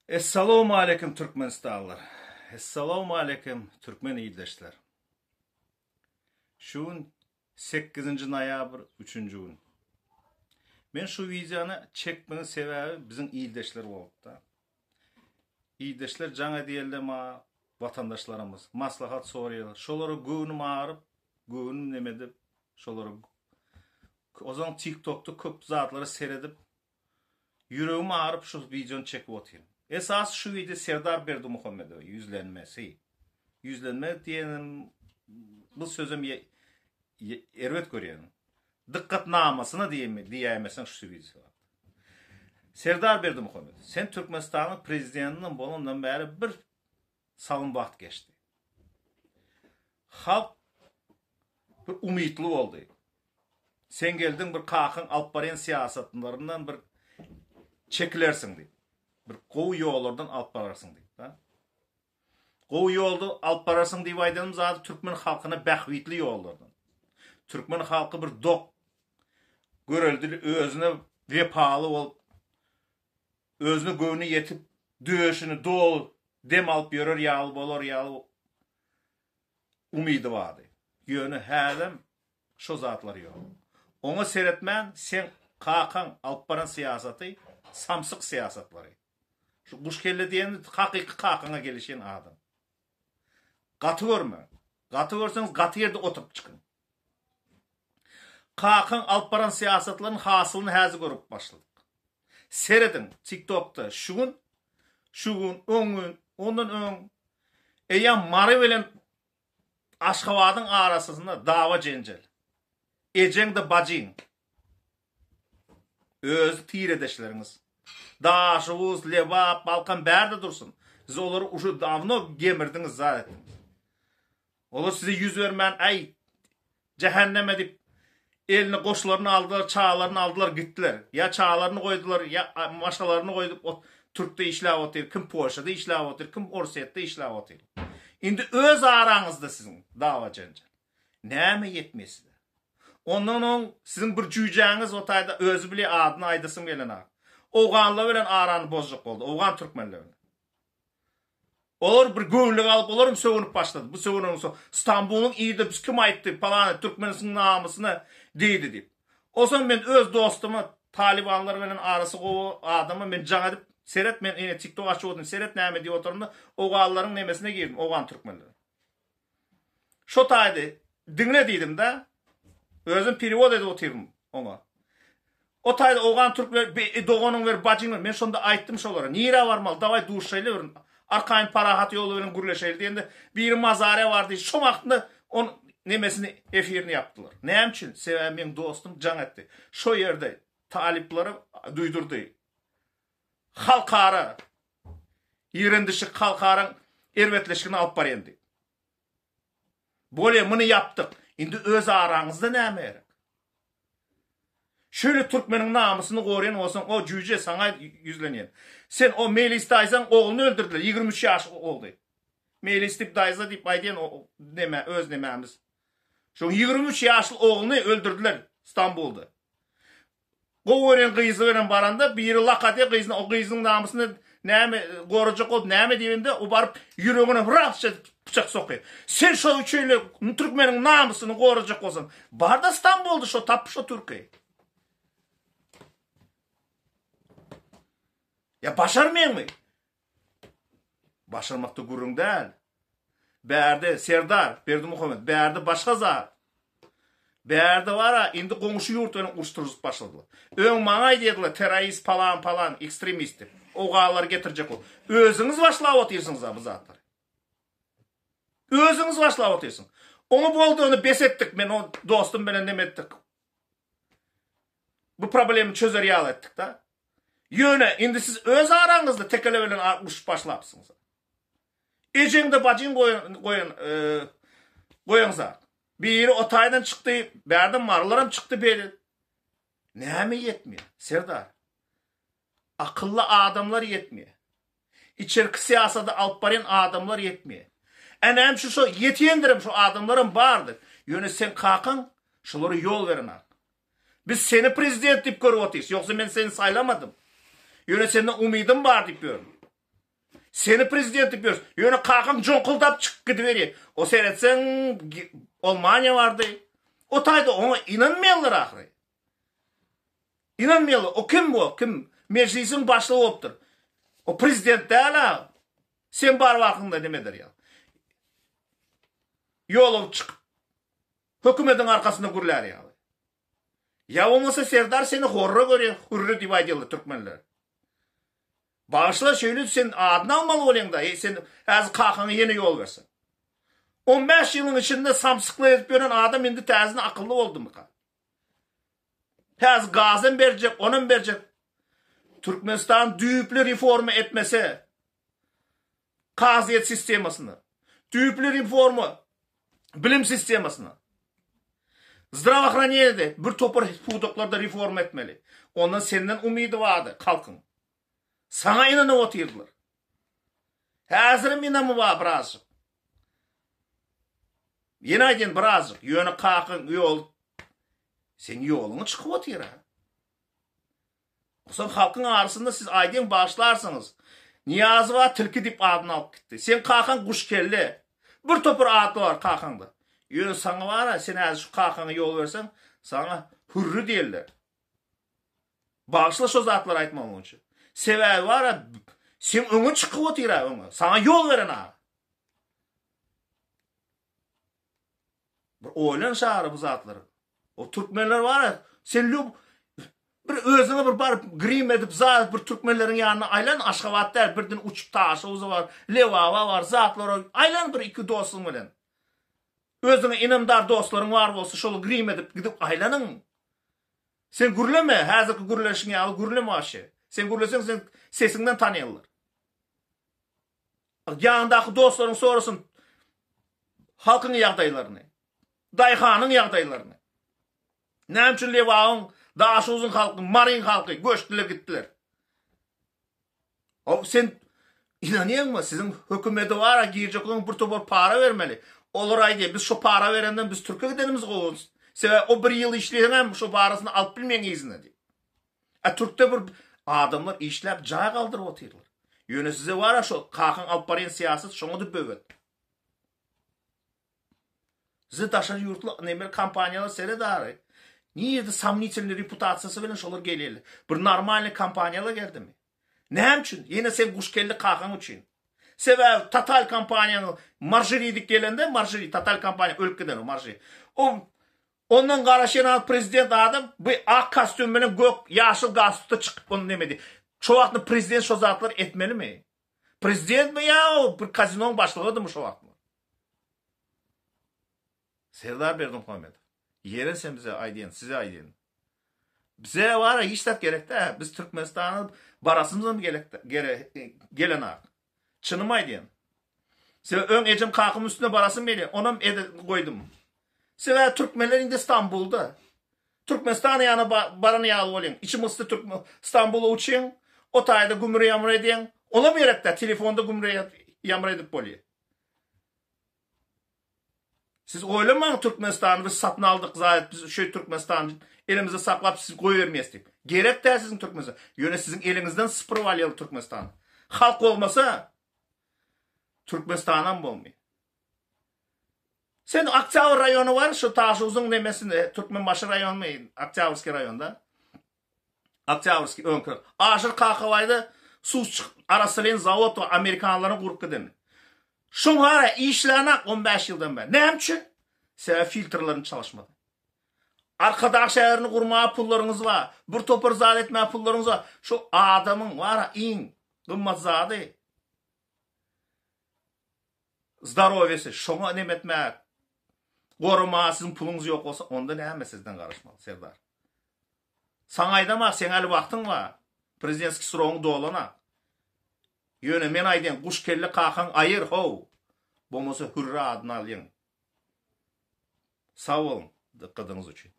Essalawmaleýkim Türkmenistanlylar! Essalawmaleýkim türkmen ildeşler! Şu gün sekizinji noýabr üçünji gün. Men şu wideony çekmegiň sebäbi biziň ildeşler bolupda. Ildeşler jaň edýärler maňa watandaşlarymyz maslahat soraýarlar. Şolara göwnüm agyryp, göwnüm neme edip şolara Ozan TikTokda köp zatlara seredip Ýüregim agyryp şu wideony çekip otyryn. Esasy şu wideo Serdar Berdimuhamedowa ýüzlenmesi. Ýüzlenme diýenim bu sözem erbet görýän. Dykgatnamasyna diýäýmeseň şu wideo. Serdar Berdimuhamedow, sen Türkmenistanyň prezidentiniň bolandan bäri bir salym wagt geçdi. Halk bir umytly boldy. Sen geldiň bir kakyň alyp barýan syýasatlaryndan bir çekilersiň diýip. Bir gowy ýollardan alyp bararsyň diýip. Da. Gowy ýolda alyp bararsyň diýip aýdanym zady türkmen halkyna bähbitli ýollardan. Türkmen halky bir dok göreldili özüne wepaly bolup özüne göwni ýetip döşüni doly dem alyp ýörer ýaly bolar ýaly umydy bardy. Ýöne häzem şo zatlar ýok. Oňa seretmän seň kakaň alyp baran syýasaty samsyk syýasatlary. Şu guşkelle diýen hakyky kakaňa gelişen adam. Gaty görme. Gaty görseňiz gaty ýerde oturyp çykyň. Kakaň alyp baran syýasatlaryň hasylyny häzir görüp başladyk. Serediň TikTokda şu gün, şu gün, öň gün, ondan öň eýýäm Mary bilen Aşgabadyň arasynda dawa jenjel. Ejeň-de bajyň. Öz tiredeşleriňiz. Daşoguz, Lebap, Balkan bärde dursun. Siz olary uje dawno gemirdiňiz, zat etdiňiz. Olar size ýüz bermän, äý, jähenneme diýip, eline goşlaryny aldylar, çagalaryny aldylar, gitdiler. Ýa çagalaryny goýdular, ýa maşgalaryny goýdup, ot, Türkde işläp otyr, kim Polşada işläp otyr, kim Orsýetde işläp otyr. Indi öz araňyzda siziň dawa-jenjel. Näme ýetmeýär size? Ondan oň siziň bir jüýjäňiz o taýda özi bile adyny aýdasym gelenok. Owganlar bilen arany bozjak boldy, owgan türkmenleri bilen. Olar bir göwnülik alyp olaram sögünip başlady. Bu sögünen soň Stambulyň ýerde biz kim aýtdy palany türkmenisiň namysyna diýdi diýip. Onsoň men öz dostuma talybanlar bilen arasy gowy adama men jaň edip seret men ine tiktok açyp otyryn seret näme diýip otyryn-da owganlaryň nemesine girdim owgan türkmenleri. Şo taýda diňle diýdim-de. Özüm perewod edip otyryn oňa. O taýda owgan türkler be doganyň ber, bajyň ber. Men şonda aýtdym şolara. Nirä barmaly? Dawaý duşaýly bir arkaýyn parahat ýoly bilen gürleşeýli diýende, biri mazara bar diýdi. Şo wagtynda on nemesini efirini ýapdylar. Näme üçin? Sebäbi meň dostum jaň etdi. Şo ýerde talyplara duýdurdy. Halkara ýigrendişik halkaraň erbetleşigini alyp barýan diýip. Bolýa muny ýapdyk. Indi öz araňyzda näme gerek? Şöyle türkmeniň namysyny goraýan bolsaň o jüýje saňa ýüzlenýän. Sen o Meýlis daýzaň ogluny öldürdiler 23 ýaş ogly. Meýlis diýip daýza diýip aýdýan o neme öz nemämiz. Şoň 23 ýaşly ogluny öldürdiler Stambulda. Gowy görýän gyzy bilen baranda biri lak atýar gyzyna o gyzyň namysyny näme gorajak bolup näme diýende o baryp ýüregine ras edip pyçak sokýar. Sen şo üçeýle türkmeniň namysyny gorajak bolsaň barda Stambulda şo tap şo türki. Ýa başarmaýaňmy? Başarmakda gürrüň däl. Bärde Serdar Berdimuhamet, bärde başga zat. Bärde bar-a, indi goňşy ýurt bilen uruş turzup başladylar. Öň maňa aýdýardylar, terrorist palan palan, ekstremist diýip. Oganlary getirjek bolup. Özüňiz başlap otyrsyňyz-a bu zatlary. Özüňiz başlap otyrsyň. Oňa boldugyny bes etdik, men o dostum bilen neme etdik. Bu problemi çözer ýaly etdik-de. Ýöne indi siz öz araňyzda tekele bilen urşup başlapsyňyz. Ejeňde bajyň goýan goýan goýan zat. Biri o taýdan çykdy, bärde marylaram çykdy beri. Näme ýetmeýär, Serdar? Akylly adamlar ýetmeýär. Içerki syýasady alyp barýan adamlar ýetmeýär. Ä näme üçin şo ýetendirem şo adamlaram bardy. Ýöne seň kakaň şolara ýol berenak. Biz seni prezident diýip görüp otyrys. Ýogsa men seni saýlamadym. Ýöne senden umydym bar diýip ýörün. Seni prezident edip ýörüs. Ýöne kakaň joňkuldap çykyp gidiberýär. O seretseň Olmaniýa bardy. O taýda oňa ynanmaýarlar ahyry. Ynanmaýarlar. O kim bu? Kim? Mejlisiň başlygy bolupdyr. O prezident däl-a. Sen bar wagtyňda neme eder ýaly. Ýola çykyp hökümetiň arkasynda gürlär ýaly. Ýa bolmasa Serdar seni horra görýär, hürri diýip aýdýarlar türkmenler. Bagyşla şeýle sen adyny almaly bolýaňda, eý sen häzir kakaňa ýene ýol berseň. 15 ýylyň içinde samsyklyk edip ýören adam indi täzeden akylly boldumyka? Häzir gazam berjek, onam berjek. Türkmenistan düýpli reforma etmese kazyýet sistemasyny, düýpli reforma bilim sistemasyny, zdravoohraneniýede bir topar pudaklarda reforma etmeli. Ondan senden umydy bardy halkyň. Saňa ynanyp otyrdylar. Häzirem ynamy bar birazjyk. Ýene aýdýan birazjyk, ýöne kakaň ýol seň ýoluňa çykyp otyr-a. Soň halkyň arasynda siz aýdyň bagyşlarsyňyz. Nyýazowa tilki diýip adyny alyp gitdi. Seň kakaň guşkelle. Bir topar atly bar kakaňda. Ýöne saňa bar-a, sen häzir şu kakaňa ýol berseň, saňa hürri diýerler. Bagyşla şo zatlary aýtmagym üçin. Sebäbi bar-a, seň öňe çykyp otyr-a öňe. Saňa ýol beren aga. Bir oýlan şahyr bu zatlary. O türkmenler bar sen lüb bir özüňe bir baryp grim edip zat bir türkmenleriň ýanyna aýlan Aşgabat däl birden uçup Taşuza bar, Lebaba bar, zatlara aýlan bir iki dostuň bilen. Özüňe ynamdar dostlaryň bar bolsa şol grim edip gidip aýlanyň. Sen gürleme, häzirki gürleşiň ýaly gürleme waşe. Sen gürleseň sen sesiňden tanýarlar. Ýanyndaky dostlaryň sorasyn halkyň ýagdaýlaryny, daýhanyň ýagdaýlaryny. Näme üçin Lebabyň, Daşoguzyň halky, Maryň halky göçdüler gitdiler? O sen inanýaňmy? Siziň hökümete bara girjek bolsaň bir topar para bermeli. Olar aýdýar, biz şo para berenden biz türke gidenimiz gowy. Sebäbi o bir ýyl işleseň hem şo parasyny alyp bilmeýäň yzyna diýip. A türkde bir adamlar işläp jaý galdyryp otyrlar. Ýöne size bara şo kakaň alyp barýan syýasat şoňa-da böwet. Size daşary ýurtly nemer kompaniýalar seret ary. Nirede somnitelnyý reputasiýasy bilen şolar gelýärler. Bir normalnyý kompaniýalar geldimi? Näme üçin? Ýene sen guşkelli kakaň üçin. Sebäbi Total kompaniýanyň Marjeri dik gelende, Marjeri Total kompaniýa ölüp giden o Marjeri. O Ondan garaşýan adam prezident adam bu ak kostýum bilen gök ýaşyl galstukda çykyp ony neme diýip. Şo wagtda prezident şo zatlary etmelimi? Prezidentmi ýa o bir kazinoň başlygydymy şo wagtlar? Serdar Berdimuhamedow. Ýere sen bize aýdýan, size aýdýan. Bize wara hiç zat gerek däl. Biz Türkmenistana barasymyzam gerek gelenak. Çynymy aýdýan. Sebäbi öň ejem kakam üstüne barasym gelýär. Onam edip goýdum. Sebäbi türkmenler indi Stambulda. Türkmenistana ýana baran ýaly bolýaň. Içim ysdy Türkmen Stambula uçýaň. O taýda gümür ýamyr edýäň. Olam gerekdä telefonda gümür ýamyr edip bolýar. Siz oýlamaň Türkmenistany biz satyn aldyk zaýat biz şeý Türkmenistany elimizde saklap sizi goýbermeýäs diýip. Gerek däl siziň Türkmenistan. Ýöne siziň eliňizden sypyryp alýaly Türkmenistany. Halk bolmasa Türkmenistanam bolmaýar. Sen Oktýabr raýony bar, şu Taşuzyň nemesinde, Türkmenbaşy raýonymy, Oktýabrskiý raýonda. Oktýabrskiý öňki. Aşyr Kakabaýda suw çykyp arassalaýan zawod bar, amerikanlaryň gurup gideni. Şoň hara işlänak 15 ýyldan bäri. Näme üçin? Sebäbi filtrlerini çalyşmady. Arkadag şäherini gurmaga pullaryňyz bar. Bir topar zat etmäge pullaryňyz bar. Şu adamyň bar iň gymmat zady zdorowýesi şoňa neme etmäge goramaga siziň puluňyz ýok bolsa onda näme sizden garaşmaly Serdar. Saňa aýdamak seň äli wagtyň bar. Prezidentskiý srogyň dolana. Ýöne men aýdýan guş kelle kakaň aýyr how. Bolmasa hürri adyny alýaň. Sag boluň dykgadyňyz üçin.